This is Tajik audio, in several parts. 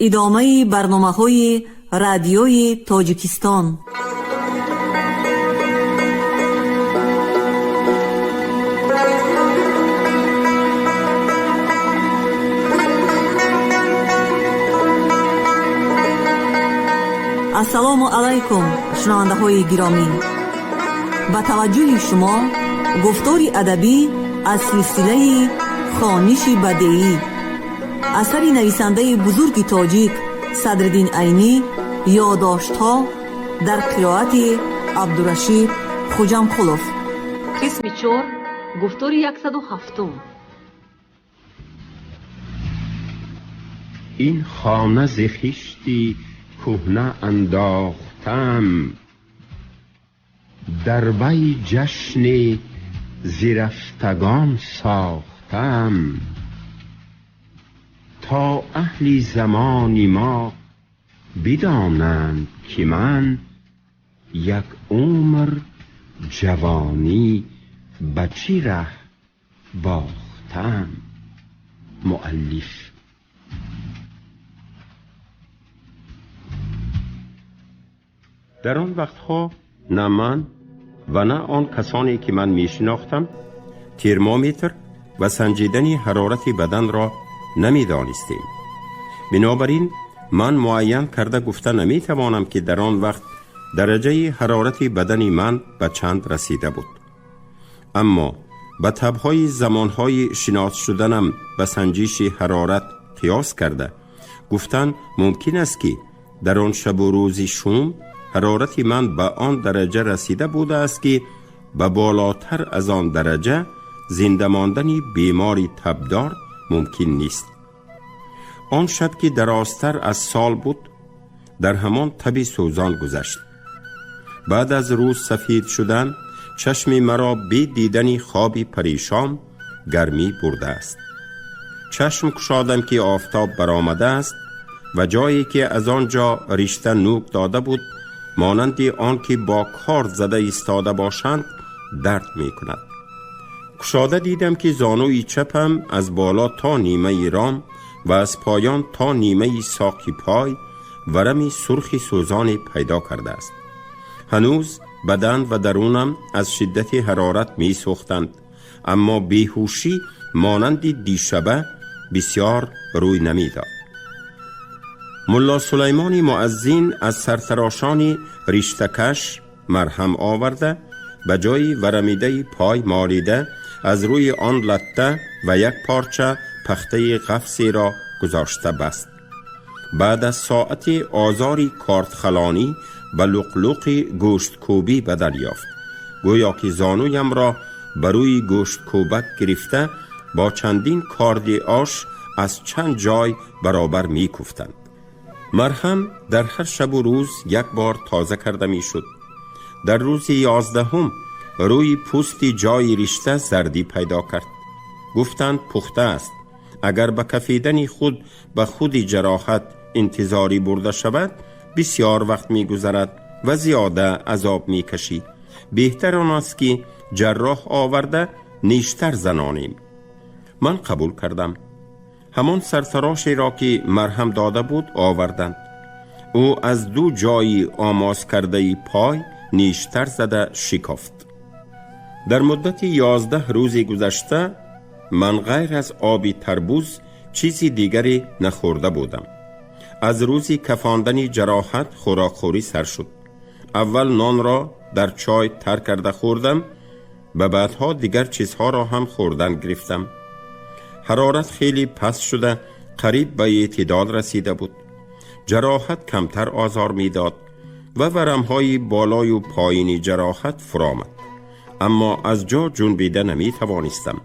Идомаи барномаҳои Радиои Тоҷикистон. Ассалому алайкум, шунавандаҳои гиромӣ! Ба таваҷҷӯҳи шумо гуфтори адабӣ аз силсилаи «Хониши бадеӣ», асари нависандаи бузурги тоҷик Садриддин Айнӣ, «Ёдоштҳо» дар қироати Абдурашид Хуҷамқулов. Қисми чор, гуфтори 107-ум. Ин хона зи хишти кӯҳна андохтам, дар вай ҷашни зирафтагон сохтам, то аҳли замони мо бидонанд, ки ман як умр ҷавонӣ ба чӣ раҳ бохтам. Муаллиф. Дар он вақтҳо на ман ва на он касоне, ки ман мешинохтам, термометр ва санҷидани ҳарорати баданро намедонистем. Бинобар ин ман муайян карда гуфта наметавонам, ки дар он вақт дараҷаи ҳарорати бадани ман ба чанд расида буд. Аммо ба табҳои замонҳои шинос шуданам ба санҷиши ҳарорат қиёс карда гуфтан мумкин аст, ки дар он шабу рӯзи шум ҳарорати ман ба он дараҷа расида будааст, ки ба болотар аз он дараҷа зинда мондани бемори табдор мумкин нест. Он шаб, ки дарозтар аз сол буд, дар ҳамон таби сӯзон гузашт. Баъд аз рӯз сафид шудан чашми маро бе дидани хоби парешон гармӣ бурдааст. Чашм кушодам, ки офтоб баромадааст ва ҷое, ки аз он ҷо ришта нӯк дода буд, монанди он ки бо корд зада истода бошанд, дард мекунад. Кушода дидам, ки зонуи чапам аз боло то нимаи ром ва аз поён то нимаи соқи пой варами сурхи сӯзоне пайдо кардааст. Ҳанӯз бадан ва дарунам аз шиддати ҳарорат месӯхтанд, аммо беҳушӣ монанди дишаба бисёр рӯй намедод. Мулло Сулаймони муаззин аз сартарошони риштакаш марҳам оварда, ба ҷои варамидаи пой молида, аз рӯи он латта ва як порча пахтаи ғафсеро гузошта баст. Баъд аз соати озори кортхалонӣ ба луқлуқи гӯшткӯбӣ бадал ёфт, гӯё ки зонуямро ба рӯи гӯшткӯбак гирифта, бо чандин корди ош аз чанд ҷой баробар мекуфтанд. Марҳам дар ҳар шабу рӯз як бор тоза карда мешуд. Дар рӯзи 11-ум рӯи пӯсти ҷои ришта зардӣ пайдо кард. Гуфтанд, пухта аст. Агар ба кафидани худ ба худи ҷароҳат интизорӣ бурда шавад, бисёр вақт мегузарад ва зиёда азоб мекашӣ. Беҳтар он аст, ки ҷарроҳ оварда нештар занонем. Ман қабул кардам. Ҳамон сартарошеро, ки марҳам дода буд, оварданд. Ӯ аз ду ҷои омоз кардаи пой нештар зада шикофт. Дар муддати 11 рӯзи гузашта ман ғайр аз оби тарбуз чизи дигаре нахӯрда будам. Аз рӯзи кафондани ҷароҳат хӯрокхӯрӣ сар шуд. Аввал нонро дар чой тар карда хӯрдам ва баъдҳо дигар чизҳоро ҳам хӯрдан гирифтам. Ҳарорат хеле паст шуда, қариб ба эътидол расида буд. Ҷароҳат камтар озор медод ва варамҳои болою поини ҷароҳат фуромад, аммо аз ҷо ҷунбида наметавонистам.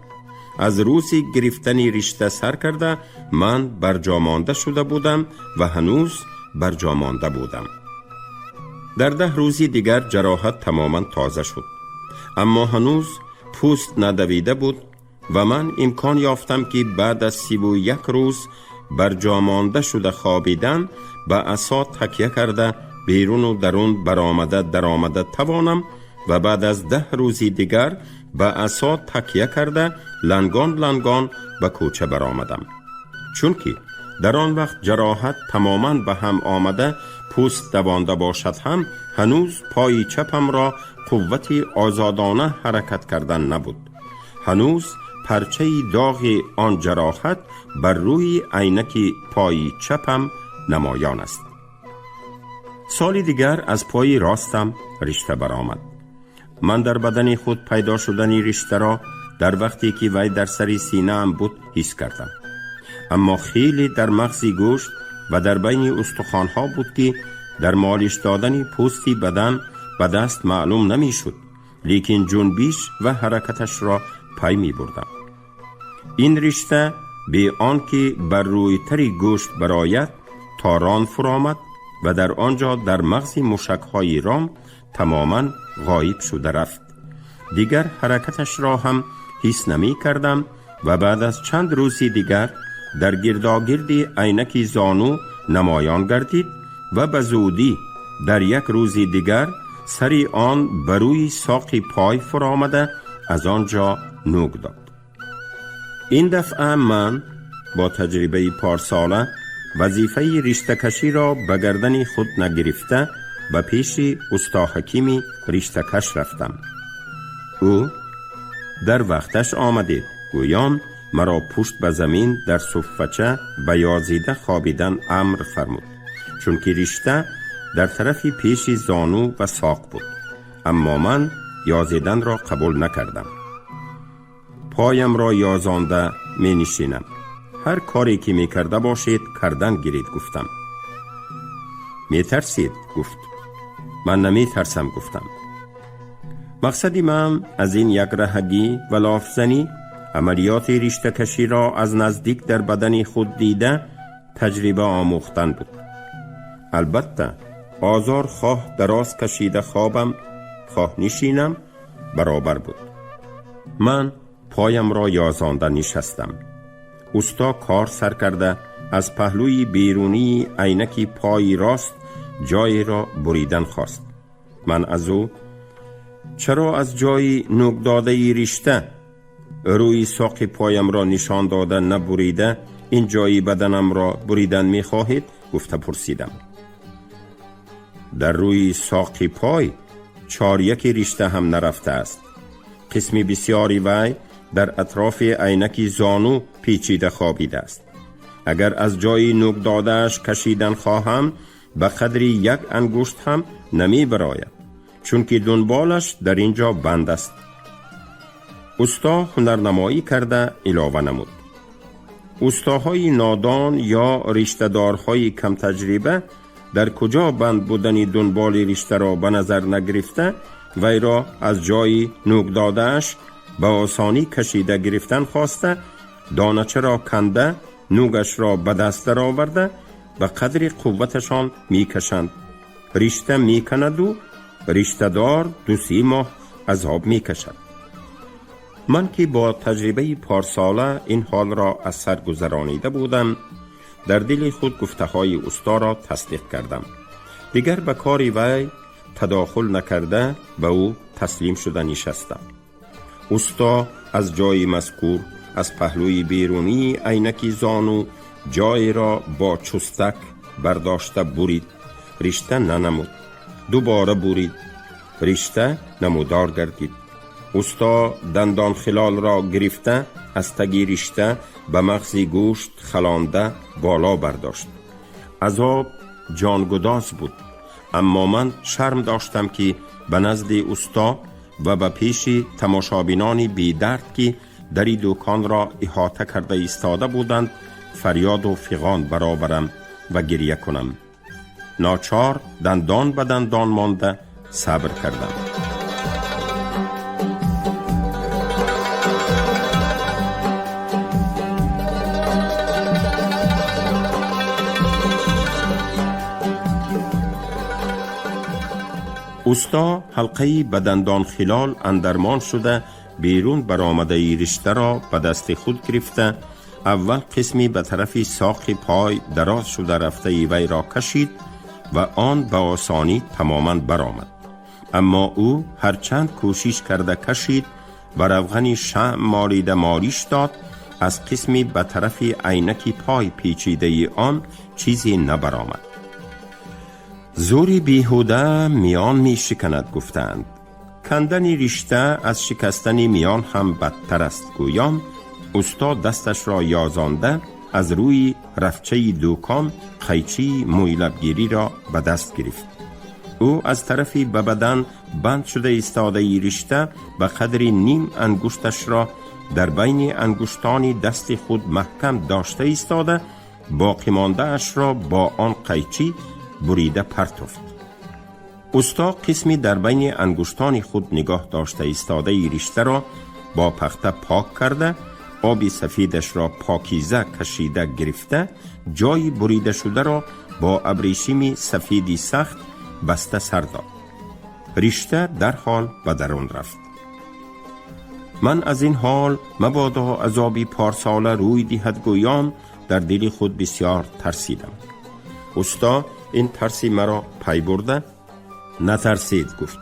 Аз рӯзи гирифтани ришта сар карда ман барҷомонда шуда будам ва ҳанӯз барҷомонда будам. Дар 10 рӯзи дигар ҷароҳат тамоман тоза шуд, аммо ҳанӯз пӯст надавида буд ва ман имкон ёфтам, ки баъд аз 31 рӯз барҷомонда шуда хобидан ба асо такя карда беруну дарун баромада даромада тавонам ва баъд аз 10 рӯзи дигар ба асо такя карда лангон лангон ба кӯча баромадам, чунки در آن وقت جراحت تماما به هم آمده، پوست دوانده باشد هم هنوز پای چپم را قوت آزادانه حرکت کردن نبود. هنوز پرچه داغ آن جراحت بر روی عینک پای چپم نمایان است. سال دیگر از پای راستم رشته برآمد. من در بدن خود پیدا شدن رشته را در وقتی که وی در سر سینه ام بود حس کردم، اما خیلی در مغز گوشت و در بین استخوانها بود که در مالش دادن پوستی بدن به دست معلوم نمی شد، لیکن جنبش و حرکتش را پی می بردم. این رشته بی آنکه بر روی تری گوشت براید تا ران فرآمد و در آنجا در مغز موشک‌های رام تماما غایب شده رفت. دیگر حرکتش را هم حس نمی کردم و بعد از چند روزی دیگر در گرداگرد عینک زانو نمایان گردید و به زودی در یک روز دیگر سری آن بر روی ساق پای فرآمده از آنجا نوک داد. این دفعه من با تجربه پارساله وظیفه رشته کشی را به گردن خود نگرفته به پیش استا حکیمی رشته کش رفتم. او در وقتش آمدید، گویان مرا پشت به زمین در صفچه به یازیده خوابیدن امر فرمود، چون که رشته در طرف پیش زانو و ساق بود، اما من یازیدن را قبول نکردم. پایم را یازانده می نشینم. هر کاری که می کرده باشید کردن گیرید، گفتم. می ترسید؟ گفت. من نمی ترسم، گفتم. مقصد من از این یک رهگی و لافزنی عملیات رشته کشی را از نزدیک در بدن خود دیده تجربه آموختن بود. البته آزار خواه دراز کشیده خوابم خواه نشینم برابر بود. من پایم را یازانده نشستم. استا کار سر کرده از پهلوی بیرونی عینک پای راست جای را بریدن خواست. من از او چرا از جای نوک داده رشته روی ساق پایم را نشان داده نبریده این جای بدنم را بریدن میخواهید؟ گفته پرسیدم. در روی ساق پای 4 رشته هم نرفته است. قسمی بسیاری وی در اطراف عینک زانو پیچیده خوابیده است. اگر از جای نوک دادهش کشیدن خواهم به قدر یک انگشت هم نمی براید، چون که دنبالش در اینجا بند است. استا هنرنمایی کرده علاوه نمود. استاهای نادان یا رشته‌دارهای کم تجربه در کجا بند بودن دنبال رشته را به نظر نگرفته وی را از جای نوک دادهش به آسانی کشیده گرفتن خواسته، دانچه را کنده نوگش را به دست درآورده به قدر قوتشان میکشند. رشته میکند و رشته دار 2-3 ماه عذاب میکشد. من که با تجربه پارساله این حال را از سر گذرانیده بودم، در دل خود گفته های استا را تصدیق کردم. دیگر به کار وی تداخل نکرده به او تسلیم شده نشستم. استا از جای مذکور از پهلوی بیرونی عینک زانو جای را با چستک برداشته برید. رشته ننمود. دوباره برید. رشته نمودار گردید. استا دندان خلال را گرفته از تگی رشته به مغز گوشت خلانده بالا برداشت. عذاب جانگداز بود، اما من شرم داشتم که به نزد استا و به پیش تماشابینان بی درد که در دکان را احاطه کرده ایستاده بودند فریاد و فغان برآورم و گریه کنم. ناچار دندان به دندان مانده صبر کردم. استا حلقه به دندان خلال اندرمان شده بیرون برآمده ای رشته را به دست خود گرفته اول قسمی به طرف ساق پای دراز شده رفته ای وی را کشید و آن به آسانی تماما برآمد. اما او هرچند کوشش کرده کشید و روغن شمع مالیده مالیش داد، از قسمی به طرف عینک پای پیچیده آن چیزی نبرآمد. زوری بیهوده میان می شکند گفتند. کندن رشته از شکستن میان هم بدتر است گویان استاد دستش را یازانده از روی رفچه دوکان قیچی مویلبگیری را به دست گرفت. او از طرفی به بدن بند شده ایستاده رشته به قدر نیم انگشتش را در بین انگشتان دست خود محکم داشته ایستاده باقی مانده اش را با آن قیچی بریده پرتفت. استا قسمی در بین انگشتان خود نگاه داشته ایستاده رشته را با پخته پاک کرده، آب سفیدش را پاکیزه کشیده گرفته، جای بریده شده را با ابریشیم سفیدی سخت بسته سر داد. رشته در حال به درون رفت. من از این حال مبادا عذابی پارساله روی دهد گویان در دل خود بسیار ترسیدم. استا این ترسی مرا پی برده نترسید گفت.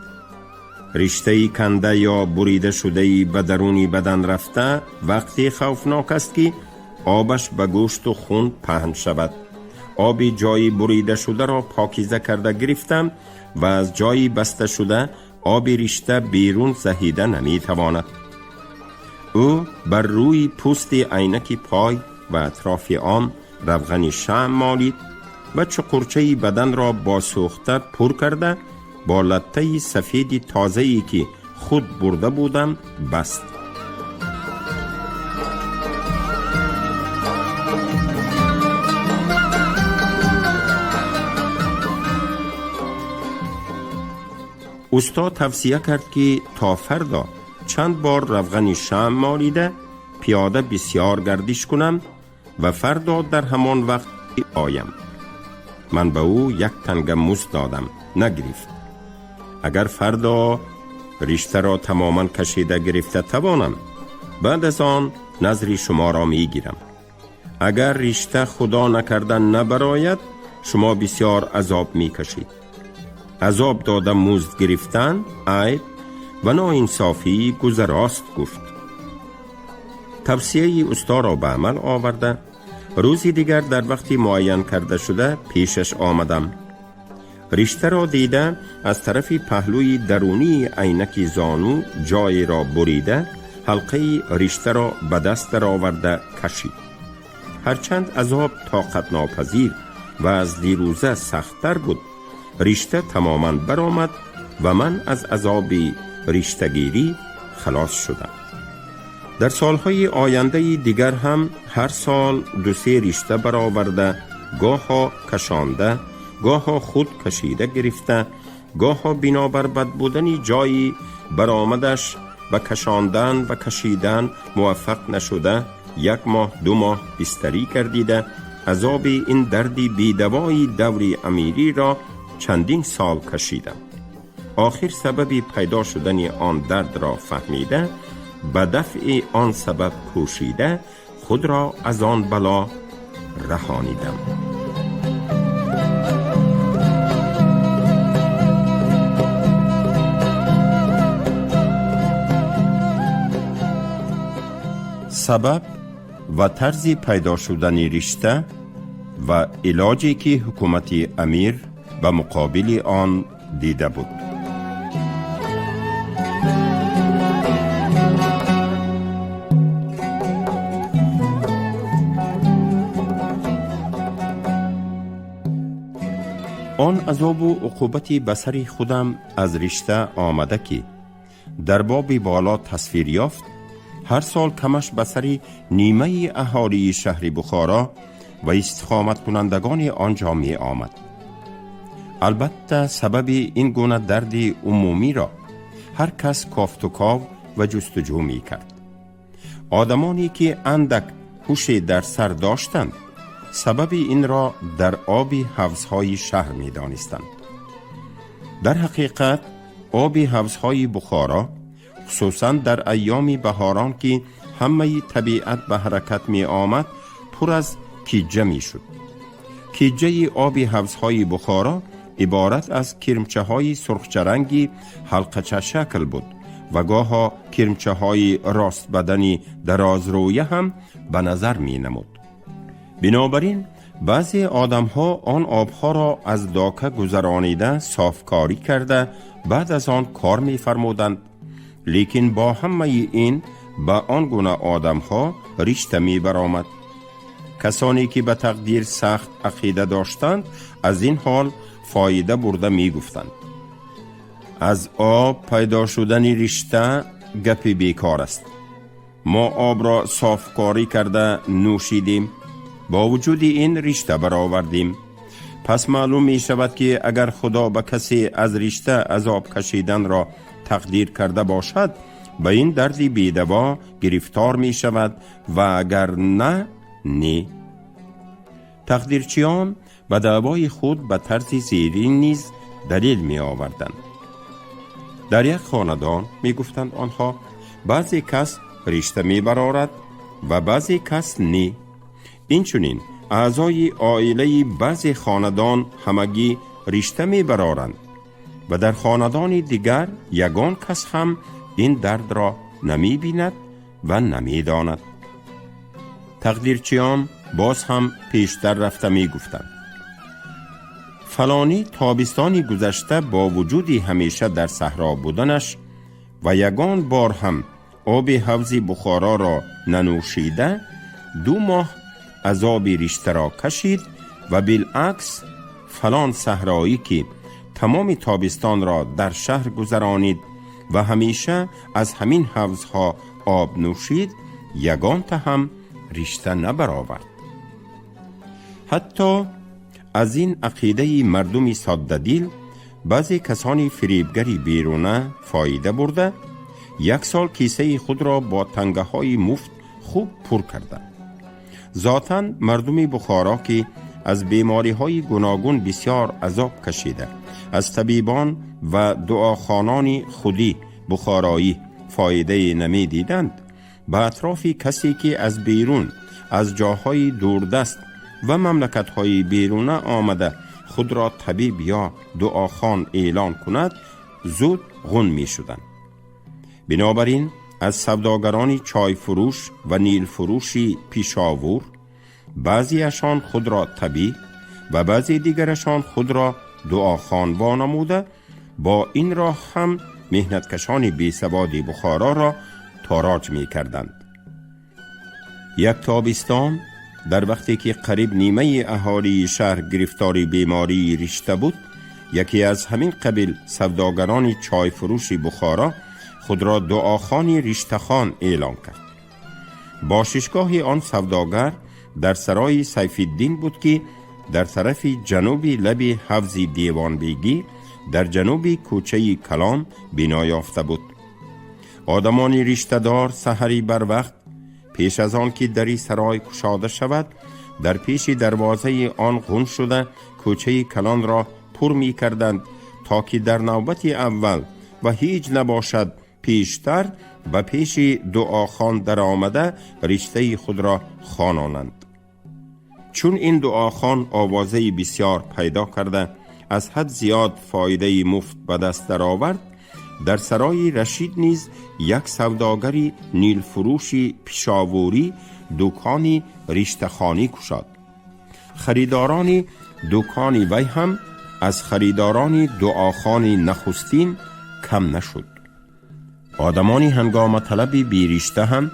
رشته کنده یا بریده شده به درونی بدن رفته وقتی خوفناک است که آبش به گوشت و خون پهن شود. آب جای بریده شده را پاکیزه کرده گرفتم و از جای بسته شده آب رشته بیرون زهیده نمی تواند. او بر روی پوست عینک پای و اطراف آن روغن شمع مالید و چقرچه بدن را با سوخته پر کرده با لطه سفید تازه‌ای که خود برده بودم بست. استاد توصیه کرد که تا فردا چند بار روغن شمع مالیده پیاده بسیار گردش کنم و فردا در همان وقت آیم. من به او یک تنگه مزد دادم، نگرفت. اگر فردا رشته را تماما کشیده گرفته توانم، بعد از آن نظری شما را می گیرم. اگر رشته خدا نکرده نبراید، شما بسیار عذاب می کشید. عذاب داده مزد گرفتن عیب و ناانصافی گذراست گفت. توصیه استا را به عمل آورده روزی دیگر در وقتی معین کرده شده پیشش آمدم. رشته را دیده از طرف پهلوی درونی عینک زانو جای را بریده حلقه رشته را به دست درآورده کشید. هرچند عذاب طاقت ناپذیر و از دیروزه سخت‌تر بود، رشته تماما برآمد و من از عذاب رشته‌گیری خلاص شدم. در سالهای آینده دیگر هم هر سال 2-3 رشته برآورده، گاها کشانده، گاها خود کشیده گرفته، گاها بنابر بد بودن جایی برآمدش و کشاندن و کشیدن موفق نشده، 1 ماه 2 ماه بستری کردیده، عذاب این دردی بیدوای دوری امیری را چندین سال کشیدم. آخر سبب پیدا شدن آن درد را فهمیده، به دفع آن سبب کوشیده، خود را از آن بلا رهانیدم. سبب و طرز پیدا شدن رشته و علاجی که حکومت امیر به مقابل آن دیده بود. آن عذاب و عقوبت به سر خودم از رشته آمده که در باب بالا تصویر یافت، هر سال کمش به سر نیمه اهالی شهر بخارا و استقامت کنندگان آنجا می آمد. البته سبب این گونه درد عمومی را هر کس کافت و کاو و جستجو می کرد. آدمانی که اندک هوش در سر داشتند سبب این را در آب حوض‌های شهر می دانستند. در حقیقت آب حوض‌های بخارا خصوصا در ایام بهاران که همه طبیعت به حرکت می آمد پر از کیجه می شد. کیجه آب حوض‌های بخارا عبارت از کرمچه های سرخچرنگی حلقچه شکل بود و گاها کرمچه های راست بدنی درازرویه هم به نظر می نمود. بنابراین بعضی آدم ها آن آبها را از داکه گذرانیده صافکاری کرده بعد از آن کار می فرمودند. لیکن با همه این به آن گونه آدم ها رشته می برآمد. کسانی که به تقدیر سخت عقیده داشتند از این حال فایده برده می گفتند. از آب پیدا شدن رشته گپ بیکار است. ما آب را صافکاری کرده نوشیدیم، با وجود این رشته برآوردیم. پس معلوم می شود که اگر خدا به کسی از رشته عذاب کشیدن را تقدیر کرده باشد به این درد بیدوا گرفتار می شود و اگر نه نه. تقدیرچیان به دعوای خود به طرز زیرین نیز دلیل می آوردند. در یک خاندان می گفتند آنها بعضی کس رشته می برارد و بعضی کس نی. این چنین اعضای عائله بعضی خاندان همگی رشته می برارند و در خاندان دیگر یگان کس هم این درد را نمی بیند و نمی داند. تقدیرچیان باز هم پیشتر رفته می گفتند فلانی تابستانی گذشته با وجودی همیشه در صحرا بودنش و یگان بار هم آب حوض بخارا را ننوشیده 2 ماه عذاب رشته را کشید و بالعکس فلان صحرایی که تمام تابستان را در شهر گذرانید و همیشه از همین حوضها آب نوشید یگان تا هم رشته نبرآورد. حتی از این عقیده مردم ساده دل بعضی کسانی فریبگری بیرونه فایده برده 1 سال کیسه خود را با تنگه های مفت خوب پر کردند. ذاتاً مردم بخارا که از بیماری های گوناگون بسیار عذاب کشیده از طبیبان و دعاخوانان خودی بخارایی فایده نمی دیدند، به اطراف کسی که از بیرون از جاهای دوردست و مملکت‌های بیرونه آمده خود را طبیب یا دعاخوان اعلان کند زود غن می شدند. بنابراین از سوداگران چای فروش و نیل فروشی پیشاور بعضیشان خود را طبیب و بعضی دیگرشان خود را دعاخوان وانموده با این راه هم مهنتکشان بیسواد بخارا را تاراج می کردند. یک تابستان در وقتی که قریب نیمه اهالی شهر گرفتار بیماری رشته بود، یکی از همین قبیل سوداگران چای فروش بخارا خود را دعاخوان رشته‌خوان اعلام کرد. باششگاه آن سوداگر در سرای سیف الدین بود که در طرف جنوب لب حوض دیوانبیگی در جنوب کوچه کلان بنا یافته بود. آدمان رشته‌دار سحری بر وقت پیش از آن که دری سرای کشاده شود در پیش دروازه آن غن شده کوچه کلان را پر می کردند تا که در نوبت اول و هیچ نباشد پیشتر به پیش دعاخوان در آمده رشته خود را خوانانند. چون این دعاخوان آوازه بسیار پیدا کرده از حد زیاد فایده مفت به دست در آورد، در سرای رشید نیز یک سوداگری نیل فروشی پیشاوری دکانی رشته‌خوانی کشاد. خریداران دکانی وی هم از خریداران دعاخوان نخستین کم نشد. آدمانی هنگام طلب بی رشته هم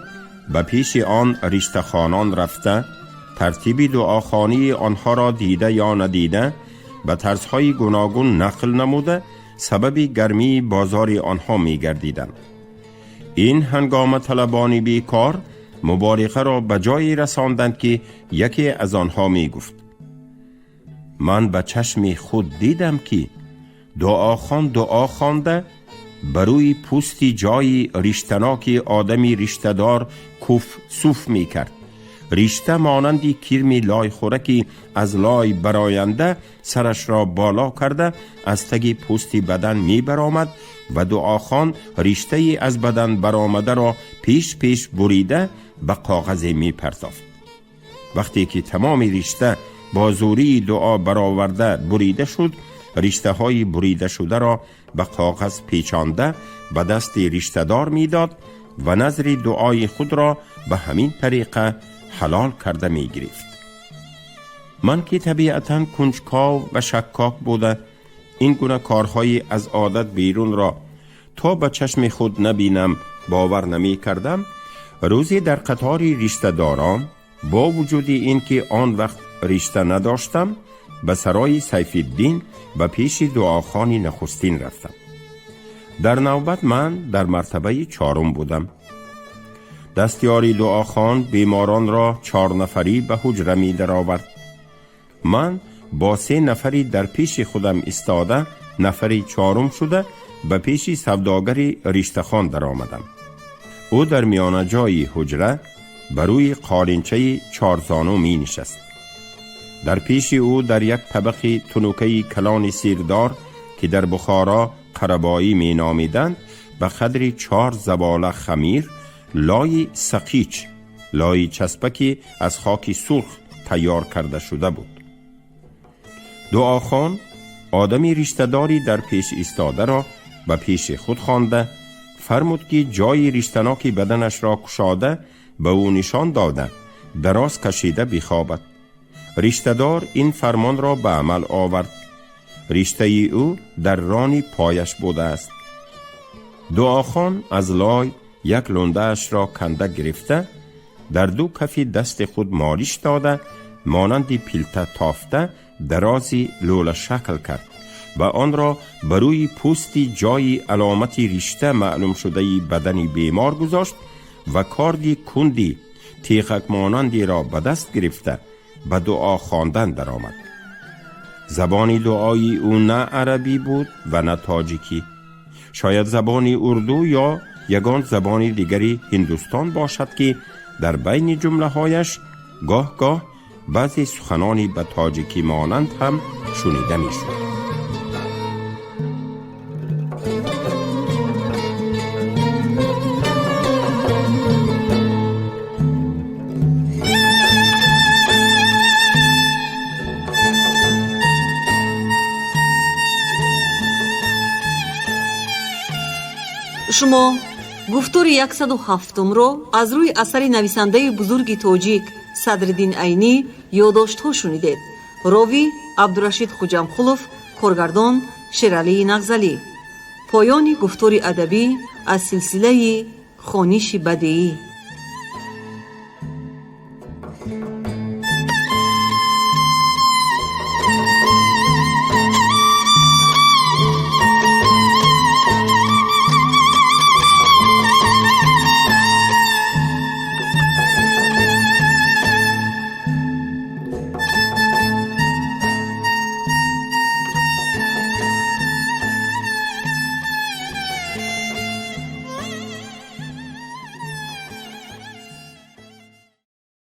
به پیش آن رشته‌خوانان رفته ترتیب دعاخوانی آنها را دیده یا ندیده به طرزهای گوناگون نقل نموده سبب گرمی بازار آنها می گردیدند. این هنگام طلبان بیکار مبارقه را به جایی رساندند که یکی از آنها می گفت من به چشم خود دیدم که دعاخوان دعا خوانده بر روی پوست جای رشتناک آدمی رشته‌دار کف سوف می کرد. رشته مانند کرمی لای خورکی از لای براینده سرش را بالا کرده از تگ پوست بدن می برآمد و دعاخوان رشته از بدن برآمده را پیش پیش بریده به کاغذ می پرتافت. وقتی که تمام رشته با زوری دعا برآورده بریده شد، риштаҳои буридашударо ба коғаз печонда ба дасти риштадор медод ва назри дуои худро ба ҳамин тариқа ҳалол карда мегирифт. Ман ки табиатан кунҷков ва шаккок буда, ин гуна корҳои аз одат берунро то ба чашми худ набинам бовар намекардам, рӯзе дар қатори риштадорон бо вуҷуди ин ки он вақт ришта надоштам, ба сарои Сайфиддин ба пеши дуохони нахустин рафтам. Дар навбат ман дар мартабаи чорум будам. Дастёри дуохон беморонро чорнафарӣ ба ҳуҷра медаровард. Ман бо се нафари дар пеши худам истода нафари чорум шуда ба пеши савдогари риштахон даромадам. Ӯ дар миёнаҷои ҳуҷра ба рӯи қолинчаи чорзону менишаст. Дар пеши ӯ дар як табақи тунукаи калони сирдор, ки дар Бухоро қарабоӣ меномиданд, ба қадри чор завола хамир лои сақич, лои часпаки аз хоки сурх тайёр карда шуда буд. Дуохон одами риштадори дар пеш истодаро ба пеши худ хонда фармуд, ки ҷои риштаноки баданашро кушода ба ӯ нишон дода дароз кашида бихобад. Риштадор ин фармонро ба амал овард. Риштаи ӯ дар рони пояш будааст. Дуохон аз лой як лундаашро канда гирифта дар ду кафи дасти худ молиш дода, монанди пилта тофта дарози лӯлашакл кард ва онро ба рӯи пӯсти ҷои аломати ришта маълумшудаи бадани бемор гузошт ва корди кунди теғакмонандеро ба даст гирифта ба дуо хондан даромад. Забони дуои ӯ на арабӣ буд ва на тоҷикӣ, шояд забони урду ё ягон забони дигари ҳиндустон бошад, ки дар байни ҷумлаҳояш гоҳ-гоҳ баъзе суханони ба тоҷикӣ монанд ҳам шунида мешуд. Шумо гуфтори 107-умро аз рӯи асари нависандаи бузурги тоҷик Садриддин Айнӣ «Ёдоштҳо» шунидед. Ровӣ Абдурашид Хуҷамқулов, коргардон Шералии Нағзалӣ. Поёни гуфтори адабӣ аз силсилаи «Хониши бадеӣ».